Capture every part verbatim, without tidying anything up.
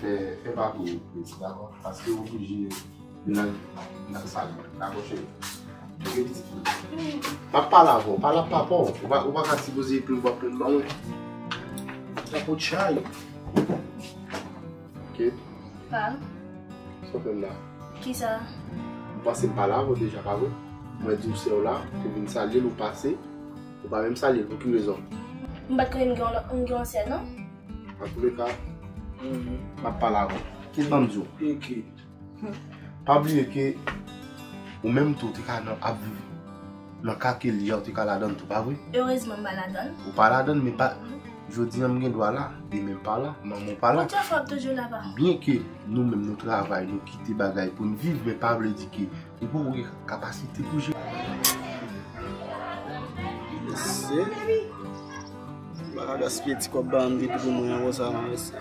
Fè, fè pa pou yo, plezi, dakò? Paske w oblije vin nan, nan sal mwen, dakò, cheri? Oke, pitit fi? M ap pale avè w, pale ak papa w. Ou pa, ou pa ka sipoze plenn w ap plenn ban mwen. Dakò, chay. Oke? Pa. Sa w fè m la? Kisa? M panse m pale avè w deja, pa vre? Mwen di w sè w la, ou vin salye l, ou pase, ou pa menm salye l, pou ki rezon? M pa t konnen m gen yon lòt, m gen yon sè, non? Antouleka, m ap pale avè w. Kit ban m di w. Pa bliye ke ou menm tou, ou te ka nan, ap viv nan ka ke li a, ou te ka ladann tou, pa vre? Erezman, m pa ladann. Ou pa ladann, men pa, jodi a m gen dwa la, demen m pa la, manman w pa la. Bondye fè w ap toujou la, pa. Byen ke nou menm nou travay, nou kite bagay pou n viv, men pa vle di ke ou poko gen kapasite pou jere. Mesye, m pa ka gaspiye ti kòb ba m vide pou mwen an konsa non, mesye.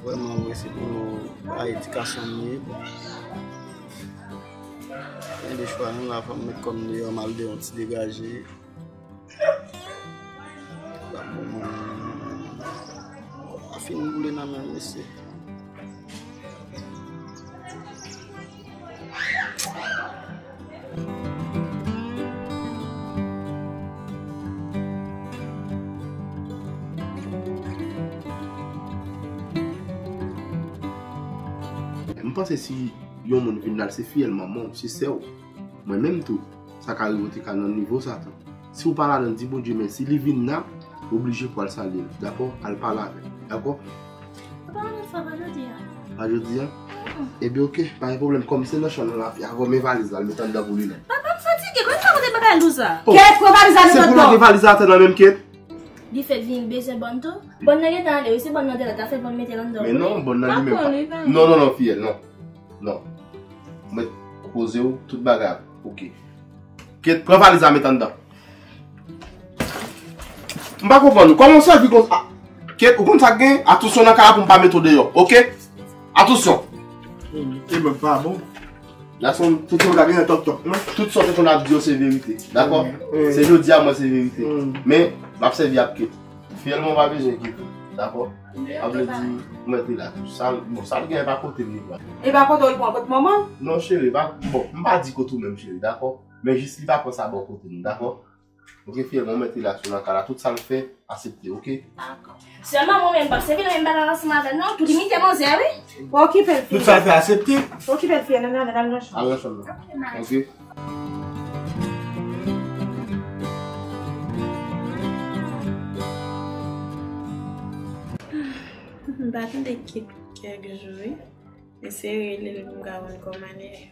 Vrèman vre, se pou bay edikasyon m li ye. Bon. Gen de chwa, yon la, fò m met kò m deyò, m al de yon ti degaje. Ba bon, mwen, pa fin boule nan men m, mesye. M panse si yon moun vin la, se fiyèl manman w, se sè w. Mwen menm tou, sa ka rive w te ka nan nivo sa tou. Si w pa ladann, di Bondye mèsi, li vin la, oblije pou al salye l, dakò? Al pale avè l, dakò? Papa, ann fè pa jodi a. Pa jodi a? Mm-mm. Ebyen, oke, pa gen pwoblèm. Kòm se nan chanm nan l ap ye, avè w, men valiz la, l met anndan pou li menm. Papa, m fatige, kòman sa pote bagay lou sa? Oh. Kèt, pran valiz la, met anndan. Se pou lage valiz la atè nan menm, Kèt? Li fèk vin bezwen bòn tou. Bòn nan gentan ale, wi, se bòn nan te la, ta fè bòn mete l anndan. Men non, bòn nan li menm pa. Non, non, non, fiyèl, non. Non. Mwen poze w, tout bagay ap oke. Kèt, pran valiz la, met anndan. M pa konprann ou. Kòman w sèvi konsa? Kèt, ou konn sa k gen? Atansyon nan kay la pou m pa mete w deyò, oke? Atansyon. E mwen pa bon. Gason, tout sa w ta genyen tòp tòp, non? Tout sa w te konn ap di yo se verite, dakò? Wi, wi. Se jodi a mwen se verite. Wi. Men, m ap sèvi ak Kèt. Fiyèl mwen pa bezwen Kèt, dakò? Ap vle di, mwen te la tou. Sa, bon, sa l genyen pa kote m li pran. E pa kote w li pran, kote manman l? Non, cheri, pa, bon, m pa di kote w menm, cheri, dakò? Men jis li pa pran sa bò kote m, dakò? Oke, fiyèl mwen, mete l la sou nan kay la. Tout sa l fè, aksepte, oke? Dakò. Sèlman mwen menm, m p ap sèvi nan menm bagay ansanm avè l, non. Tou limite manzè, wi. Okipe l, fiyèl. Tout sa l fè, aksepte. Okipe l, fiyèl. Ann ale, al nan chanm nan. Oke, mari. Oke. M pa tande Kèt kèk jou, wi. Eseye rele l pou m ka konn kòman li ye.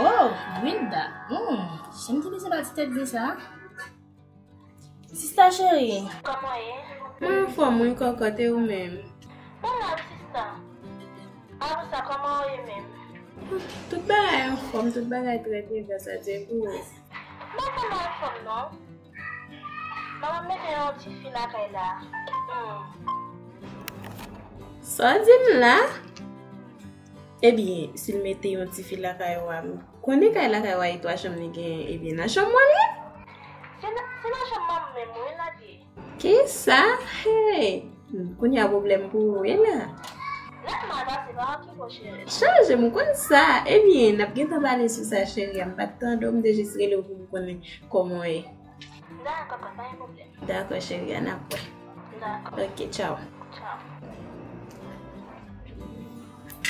Oh, Wilda. Hmm, jan m te bezwen ba ti tèt di sa. Sista cheri. Kòman w ye? Mwen anfòm, wi, kòkòt, e ou menm? Mwen la, wi, sista. Apre sa, kòman w ye menm? Tout bagay anfòm, tout bagay trè byen, gras a Dye, e pou ou? Mwen pa mal anfòm, non. Manman mete yon ti fi lakay la. Hmm. Sa w di m la? Ebyen, si l mete yon ti fi lakay w a, m konnen kay lakay w a e twa chanm li genyen, ebyen, nan chanm mwen li ye? Se nan, se nan chanm manman m menm, wi, l ap ye. Kisa? Hey! Kounye a pwoblèm pou ou ye la. Lè m mal pase pa okipe w, cheri. Chaje m, ou konn sa. Ebyen, n ap gentan pale sou sa, cheri a. M pa t tande w, m te jis rele w pou m konnen kòman w ye. Dakò, pa gen pwoblèm. Dakò, cheri a, n ap wè. Dakò. Ok, tchaw. Tchaw.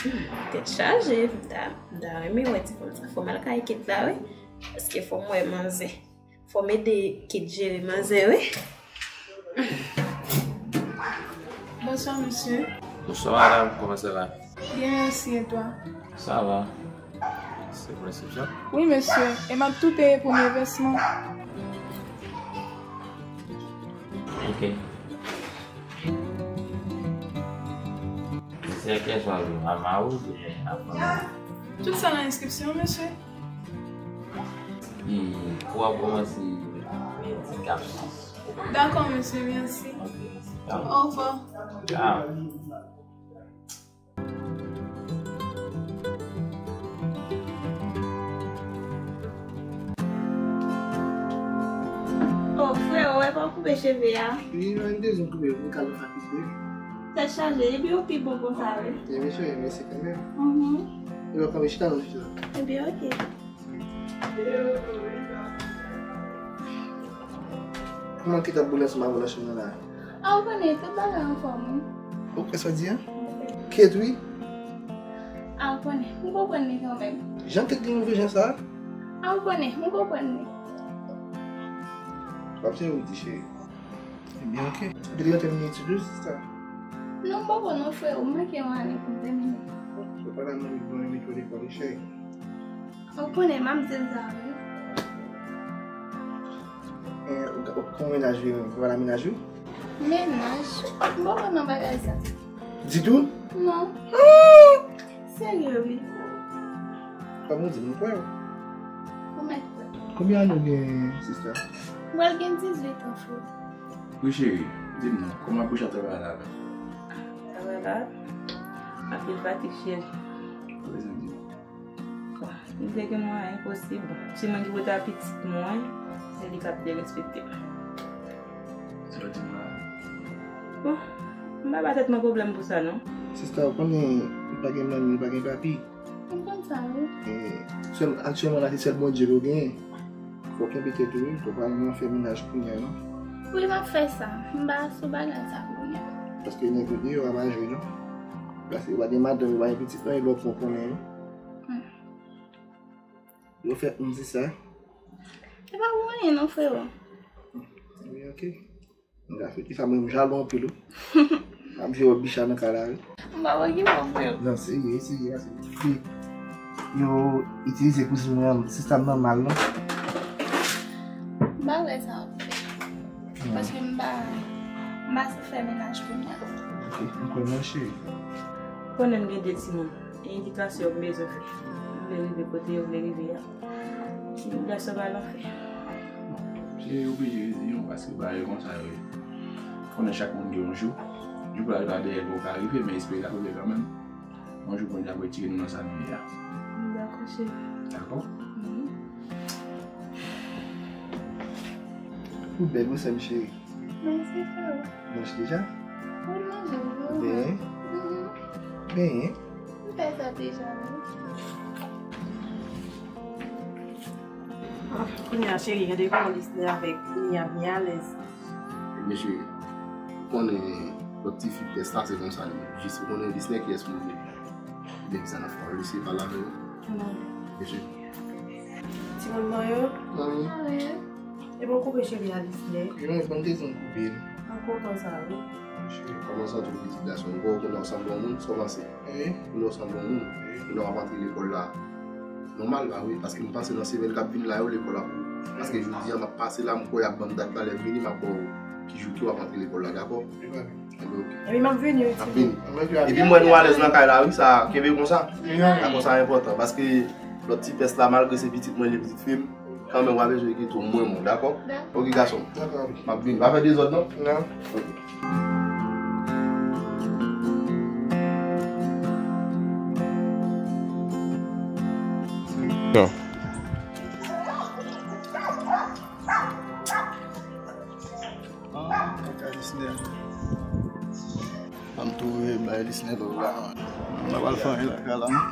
Hmm, tèt chaje, m ta, m ta renmen wè ti fanm sa. Fò m al kay Kèt la, wi. Paske fò m wè manzè. Fò m ede Kèt jere manzè, wi. Bonsoir, monsieur. Bonsoir, madame. Comment ça va? Bien, merci. Et toi? Ça va. C'est pour réception? Oui, monsieur. E m ap tou peye premye vèsman. Ok. Se a kiyès w ap jwe, a mari w oubyen a fanmi w? Tout sa nan enskripsyon, mesye. E kou w ap kòmanse midi kap sis. Dakò, mesye, mèsi. Ok, mèsi. Au revoir. Ciao. Ou koupe cheve a? Wi, mwen te di m koupe, m ka lòt a koupe. Tèt chaje, epi ou pi bon konsa, wi. Ebyen, cheri, mèsi kanmenm. Mhm. Epi, kanmenm chita non, chita. Ebyen, oke. Kòman ki t ap boule ansanm avè w nan chanm nan la? A, ou konnen, tout bagay anfòm, wi. Ou kwè sa w di a? Ket, wi. A, ou konnen, m konprann li kanmenm. Jan ket gen yon vye jan sa? A, ou konnen, m konprann li. W ap fè ou di, cheri. Ebyen, oke. Ou te gentan fini etid ou, sista? Non, m poko non, freo, m manke yon ane pou m tèmine. Sepandan, mwen, mwen mete w lekòl, wi, cheri. Ou konnen, m ap di l sa, wi. Eh, ou, ou, ou mennaj ou, ou pa nan mennaj ou? Mennaj? M poko nan bagay sa. Ditou? Non. Ah! Serye, wi. Kòm ou di, m kwè w. Ou mèt kwè. Konbyen ane w gen, sista? M pral gen dizuit an, frè. Wi, cheri, di m non, kòman bouch ap travay la menm? Travay la? Anpil fatig, cheri. Bon, m te gen mwen enposib. Se mwen ki pote a pitit mwen, se li k ap derespekte m. Sa w di m la? Bon, m pa ba tèt mwen pwoblèm pou sa, non. Sista, ou konnen, ou pa gen manmi, ou pa gen papi. M konn sa, wi. E, sèl, aktyèlman la, se sèl Bondye ke w genyen. Fò w kenbe tèt ou, wi. Fò w pa nan fè mennaj kounye a, non. Wi, m ap fè sa. M pa sou bagay sa kounye a. Paske nèg yo deyò ap aji, non. Paske yo pa gen madanm, yo pa gen pitit, non, e lè w pran konnen, wi. Hmm. Yo fè m di sa. Se pa pou anyen, non, frero. Wi, oke. M ka fè ki sa, mwen, m jalou anpil, wi. M ap jwe wòl bicha nan kay la, wi. M pa okipe w, frè. Non, serye, serye, paske yo itilize kouzin mwen an, sista m nan mal, non. M pa wè sa w ap fè. Non. Paske m pa, m pa sou fè mennaj kounye a. Ok, m kwè nan cheri. Konnen m gen de timoun. E edikasyon yo m bezwen fè. M vle rive kote yo vle rive a. Ti gason pa lanfè. Se oblije di non, paske bagay yo konsa yo ye. Konnen chak moun gen yon jou. Jou pou l al pa dèyè l poko ka rive, men espere l ap rive kanmenm. Yon jou Bondye ap retire nou nan sa nou ye a. M dakò, cheri. Dakò? Mhm. Ou bèl, wi, sè m cheri. Mèsi, frè. Manje deja? Wi, manje, wi. Benyen? Mhm. Benyen? M fè sa deja, wi. Ah, kounye a, cheri, gade kòman Lisnè avèk Mia byen alèz. Mesye, ou konnen lòt tifi pyès la, se konsa li ye. Jis ou konnen Lisnè kiyès moun li ye. Depi sa nan fwa, li se pale avè yo. Non. Mesye. Timoun mwen yo? Mami. Epi w koupe cheve a Lisnè? Non, se pa m te di m koupe l. M kontan sa, wi. Mesye, kòman w santi w, pitit gason m? Bon, kounye a w sanble yon moun, sa w panse? Wi. Kounye a w sanble yon moun. Wi. Kounye a w ap antre lekòl la. Nòmal, ba wi, paske m panse nan semèn k ap vin la yo, lekòl ap ouvri. Paske jodi a, m ap pase la, m kwè y ap ban m dat la, lè m vini, m ap ba w ki jou ke w ap antre lekòl la, dakò? Wi, papi. Epi, oke. Epi m ap vini, wi, m ap vini. Epi m wè nou alèz nan kay la, wi, sa, kenbe konsa. Wi, wi. Sa konsa enpòtan, paske lòt ti pyès la, malgre se pitit mwen, li pitit fi m, kanmenm, w a bezwen gen tou mwen, mwen, dakò? Dakò. Oke, gason. Dakò, papi. M ap vini. Pa fè dezòd, non? Non. Oke. Non. Ah, kaka Lisnè. Ban m tou veye bay Lisnè lòv la. M pa pral fè anyen lakay la, non.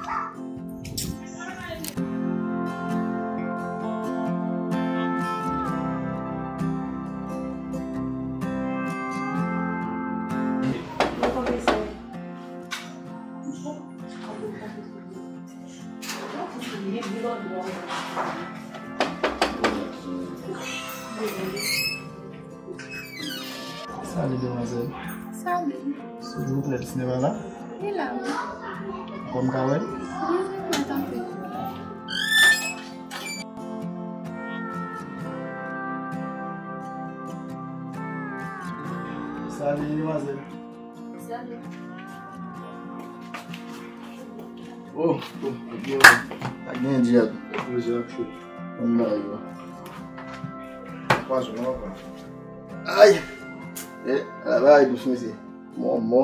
Salut, demwazèl. Salut. Silvouplè, Lisnè pa la? Li la, wi. Bon, m ka wè l? Wi, wi, wi, tanpri. Salut, demwazèl. Salut. Oh, oh, ok, wi. Pa gen dyab. Poze ap cho. Konn bagay yo. Kwaze non, papa. Ay! Eh, ala bagay dous, mesye. Mò, mò.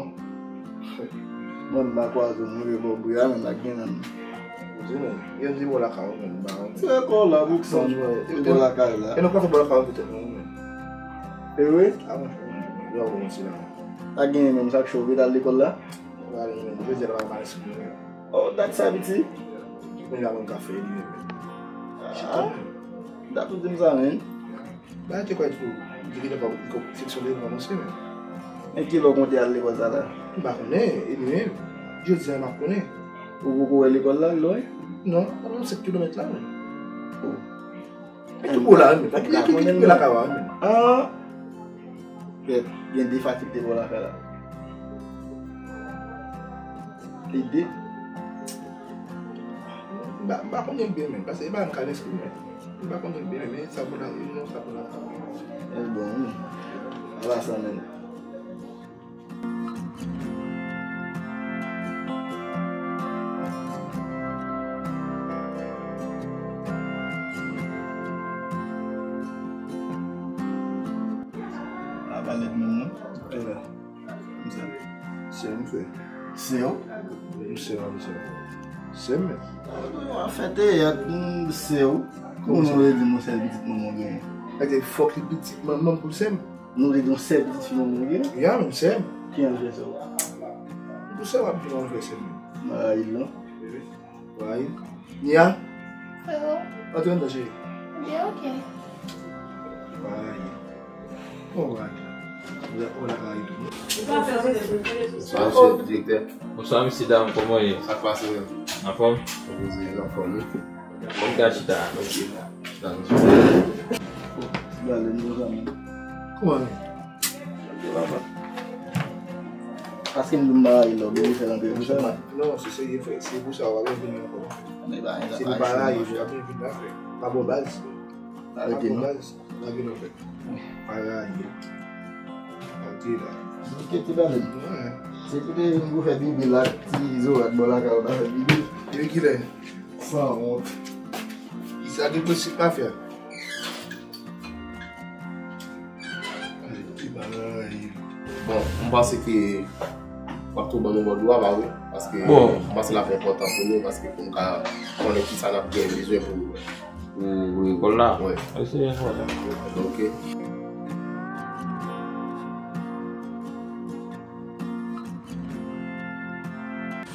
Mwen, m pa kwaze moun yo bò bri a, men m pa gen nan. Poze non. Yo di bò lakay ou menm, ba. Se kò la, bouk san jwè. E bò lakay la. E nou pa fè bò lakay ou petèt non, men. E vre? A, mwen, mwen, mwen, mwen, mwen, mwen, mwen, mwen. Pa genyen menm, sa k cho, w ret al lekòl la? Pa genyen menm, jodi a la pa mal esprime. Oh, dat sa piti? Mwen la mwen ka fè li menm. Ah, dat ou di m sa menm. Ba te kwè tou, di ki te pa seksyon de kòmanse menm. Men ki lè w konte al lekòl sa la? M pa konnen, e li menm. Jodi a m ap konnen. Ou poko wè lekòl la, lwen? Non, pa menm sèt kilomèt la menm. Oh. E ki bo la menm? Ki, ki, ki, ki lakay ou a menm? Ah. Kèt, gen de fakilte bò lakay la. Li de. M pa, m pa konnen byen menm, paske e pa m ka lespri menm. M pa konnen byen, men sa pou la, non, sa pou la. E bon, wi. Ala sa menm. A pale de moun, non? Sè m, frè. Sè w? M sè w, m sè w. Sè m, men. Afè teyat, m sè w. Kòman w vle di m yon sèl pitit manman w genyen? Sa vle di fòk li pitit manman m pou l sè m? Nou te gen yon sèl pitit fi manman w genyen? Ya, men m sè m. Ki jan l fè sè w? M pou sè w ap di m anfè sè m. M pa rayi l, non. Wi. Nia? Freo. Antre anndan, cheri. Byen, oke. Wi. Bon, wi. Ou la, ou la ka ri tou. Bonswa, mesye direktè. Bonswa, mesye dam, kòman w ye? Sa k pase, menm? Anfòm? Poze, anfòm, wi. Bon, gade chita. Ok. Chita, mesye. Gade, nou zanmi. Kòman? Paske m di m pa rayi lè w oblije fè l antre pou sa. Non, se serye, frè. Se pou sa w pa vin ankò. Men pa gen sa. Si nou pa rayi, w ap vin la, frè. Pa bon baz. Arete, non. Pa bon baz. Lage nan fè. Pa rayi. Antre la. Enkyete pa menm. Wi. Se pou te vin pou fè bibi la, ti zorat bò lakay ou ta fè bibi. Epi kilè? Sanwont. Sa depresif mafya. Bon, m panse ke w ap tou ban nou bò dlo a, pa vre? Paske m panse l ap enpòtan pou nou, paske pou nou ka konnen kisa n ap gen bezwen pou, pou lekòl la. Wi. Wi, se enpòtan. Ok.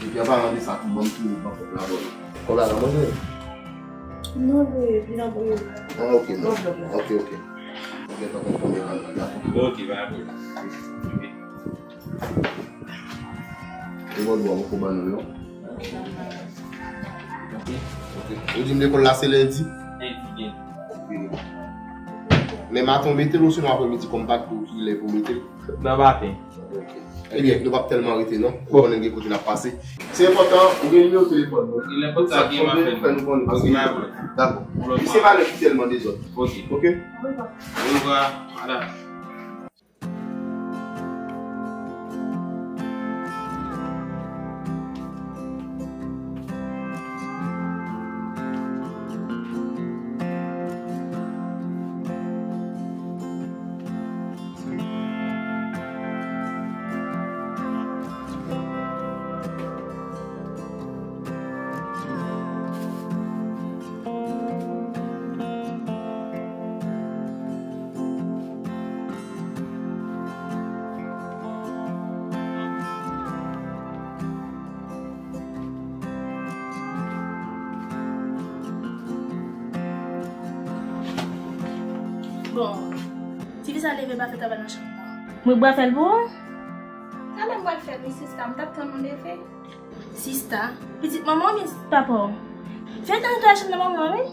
Epi an palan de sa tou, ban m tou, ban m fè la bò. Kòb la nan manje? Non, vre, vin anvoye. Ah, ok, non. Ok, ok. Ok, pa konn konbyen kòb la, dakò. Ok, pa pwoblèm. E bò dlo a, ou ko ban nou, non? Ok. Ou di m lekòl la se lendi? Lendi, lendi. Ok. Men maten w mete l, osinon apremidi, kòm m pa t di w kilè pou w mete l? Nan maten. Ok. Ebyen, nou p ap tèlman rete, non. Ou konnen gen kote n ap pase. Se enpòtan, ou gen nimewo telefòn nou. Lè konsa gen m ap fè nou konnen, paske dakò. Misye pa nan ki tèlman dezòd. Ok. Ok? Orevwa, madanm. Bon, tifi sa leve, ba fè travay nan chanm nan. Mwen pral fè l pou ou? Talè m pral fè l, wi, sista, m t ap tann ou leve. Sista? Pitit manman w oubyen papa w? Fè tan netwaye chanm nan manman w, wi.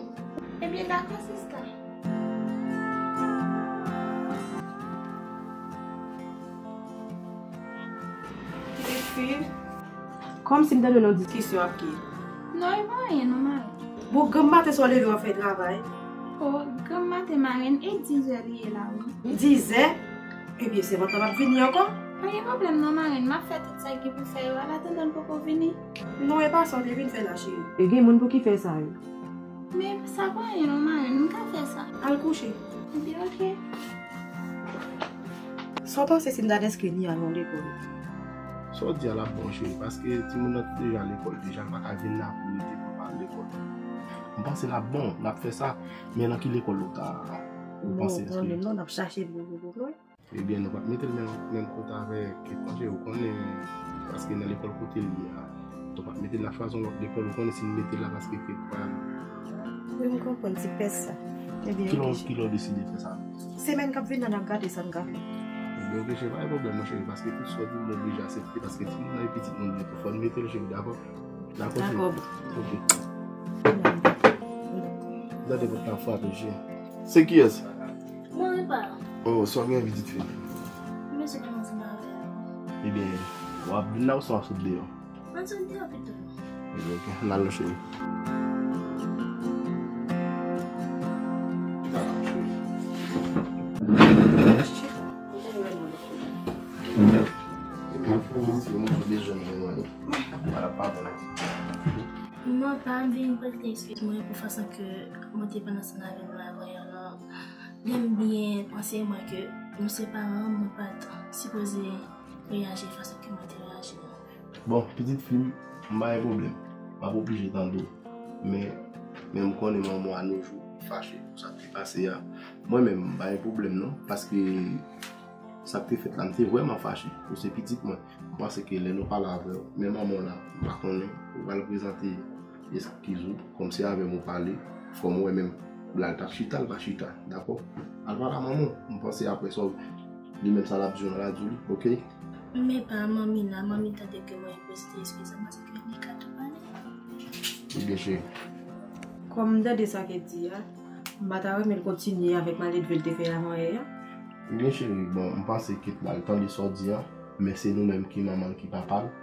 Ebyen, dakò, sista. Pitit fi. Kòmsi m tande w nan diskisyon ak ki? Non, e pa anyen, non, marenn. Bon, granm maten sa w leve w ap fè travay? O, granm maten, marenn, e dizè li ye la, wi. Dizè? Ebyen, sèvant lan p ap vini ankò? Pa gen pwoblèm non, marenn. M ap fè tout sa ki pou fè yo. An atandan, l poko vini. Non, e pa sa w te vin fè la, cheri. E gen moun pou ki fè sa yo. Men sa pa anyen non, marenn. M ka fè sa. Al kouche. Ebyen, oke. Sa w panse si m ta enskri Nia nan lekòl? Sa w di a l ap bon, cheri, paske timoun nan deja lekòl deja, l pa ka vin la pou rete pou l pa al lekòl. M panse l ap bon, n ap fè sa, men nan ki lekòl ou ta Ou panse, èske... Non, non, non, n ap chache boulou pou nou. Ebyen, nou p ap mete l menm, menm kote avèk Kate, manje, ou konnen, paske nan lekòl kote l ye a, nou p ap mete l nan chwazi yon lòt lekòl, ou konnen si n mete l la, paske Kate pral... Wi, m konprann ti pès sa. Ebyen, kilè, ok, kilè w deside fè sa? Semèn k ap vini an, n ap gade sa n ka fè. Ebyen, ok, cheri, pa gen pwoblèm, non, cheri, paske tout sa w di, m oblije aksepte, paske timoun nan e pitit moun byen tou, fò n mete l, cheri, dakò? Dakò, cheri? Dakò, boo. Ok. Tande pòt la frape, cheri. Se kiyès? Mwen menm pa. Oh, sa w gen, pitit fi? M bezwen pran ansanm avè w. Ebyen, w ap vin la ou swa w ap sot deyò? Ann sot deyò pito. Ebyen, ok, n al non, cheri. Mwen pa vin pote eskiz mwen pou fason ke mwen te pran ansanm avè nou avan an lan. Lè m byen panse mwen ke nou se paran, mwen pa t sipoze reyaji fason ke mwen te reyaji an. Bon, pitit fi m, m pa gen pwoblèm. M ap oblije tande w. Men, men m konnen manman w a nojou fache pou sa k te pase a. Mwen menm, m pa gen pwoblèm non, paske sa k te fèt la, m te vrèman fache. Ou se pitit mwen. M panse ke lè nou pale avè w, men manman w la, m pa konnen, ou pral prezante eskiz ou, kòmsi avè m ou pale, kòm ou wè menm la l t ap chita, l pa chita, dakò? Al pale a manman w, m panse apre sa, li menm sa l ap di w, l a di w li, ok? Men pa manmi la, manmi tande ke mwen prezante eskiz mwen, paske li ka tou pale. Ebyen, cheri. Kòm m tande sa Kate di a, m pa ta renmen l kontinye avèk maledve l te fè avan yè a. Ebyen, cheri, bon, m panse Kate la, l tande sa w di a, men se nou menm ki manman l, ki papa l.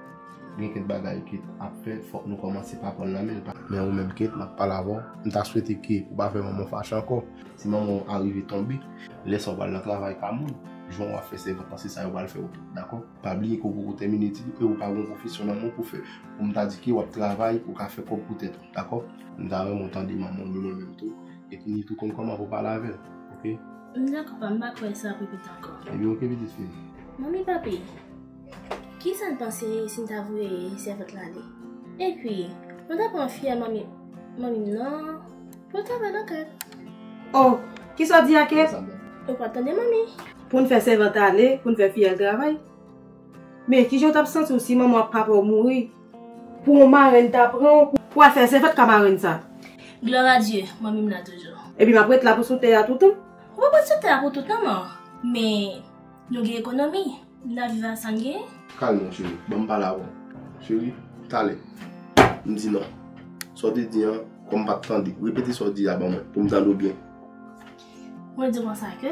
Gen kèk bagay Kate ap fè, fòk nou kòmanse pa pran l nan men l. Men ou menm, Kate, m ap pale avè w, m ta swete ke ou pa fè manman w fache ankò. Si manman w arive tonbe, lè sa w pral nan travay ka moun, jan w ap fè sèvant lan, se sa yo pral fè w tou, dakò? Pa bliye ke w poko tèmine etid ou, e ou pa gen yon pwofesyon nan men w pou fè. Pou m ta di ke w ap travay, ou ka fè kòb pou tèt ou, dakò? M ta renmen w tande manman w ni mwen menm tou, epi ni tou konn kòman pou pale avè l, ok? M dakò, pa, m pa kwè sa ap repete ankò. Ebyen, ok, pitit fi m. Manmi, papi, kisa n panse si n ta voye sèvant lan ale? Epi, nou ta pran fiyèl manmi, manmi m nan, pou l travay nan kay. Oh, kisa w di a, Kate? Ou pa t tande manmi? Pou n fè sèvant ale, pou n fè fiyèl travay? Men kijan w t ap santi w si manman w ak papa w mouri? Pou yon marenn ta pran w pou al fè sèvant ka marenn sa? Glwa a Dye, manmi m la toujou. Epi m ap ret la pou sou tè a toutan? Ou p ap ret sou tè a pou toutan, non. Men, nou gen ekonomi. N ap viv a sa n genyen. Kalme w, cheri. Ban m pale avè w. Cheri, talè. M di non. Sa w te di an, kòm m pa t tande. Repete sa w di a ban mwen, pou m tande w byen. Mwen di w konsa ke,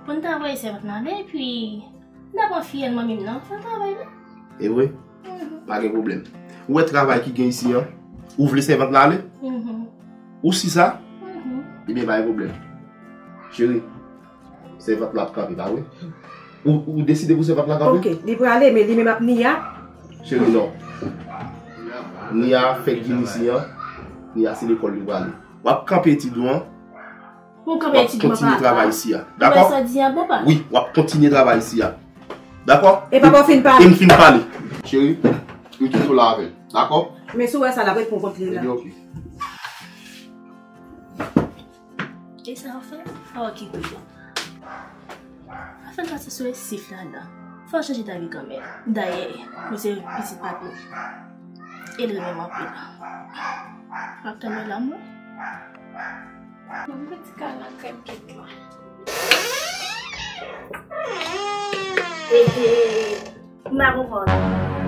pou n ta voye sèvant lan ale, epi n ta pran fiyèl manmi m nan, fè l travay la. E vre? Mhm. Pa gen pwoblèm. Ou wè travay ki gen isi an? Ou vle sèvant lan ale? Mhm. Ou si sa? Mhm. Ebyen, pa gen pwoblèm. Cheri, sèvant lan ap kanpe, pa vre? Ou, ou deside pou sèvant lan kanpe? Ok, li prale, men li menm ap Nia. Cheri, non. Nia fèk vin isi an. Nia se lekòl li prale. W ap kanpe etid ou an. Pou kanpe etid mwen, papa. W ap kontinye travay isi a. Dakò? Ou wè sa w di a, bon, pa? Wi, w ap kontinye travay isi a. Dakò? E papa w fin pale? E m fin pale. Cheri, m kite w la avè l. Dakò? Men si w wè sa, l ap ret pou kont li la. Ebyen, ok. E sa w fè? Fò w okipe yo. Afè l pase sou esif ladan. Fò w chanje ta vi kanmenm. Dayè, mwen se pitit papi. E l renmen m anpil. M ap tann w la, mwen. Mwen piti kal nan krèm kèt la. Ehe, m pa konprann.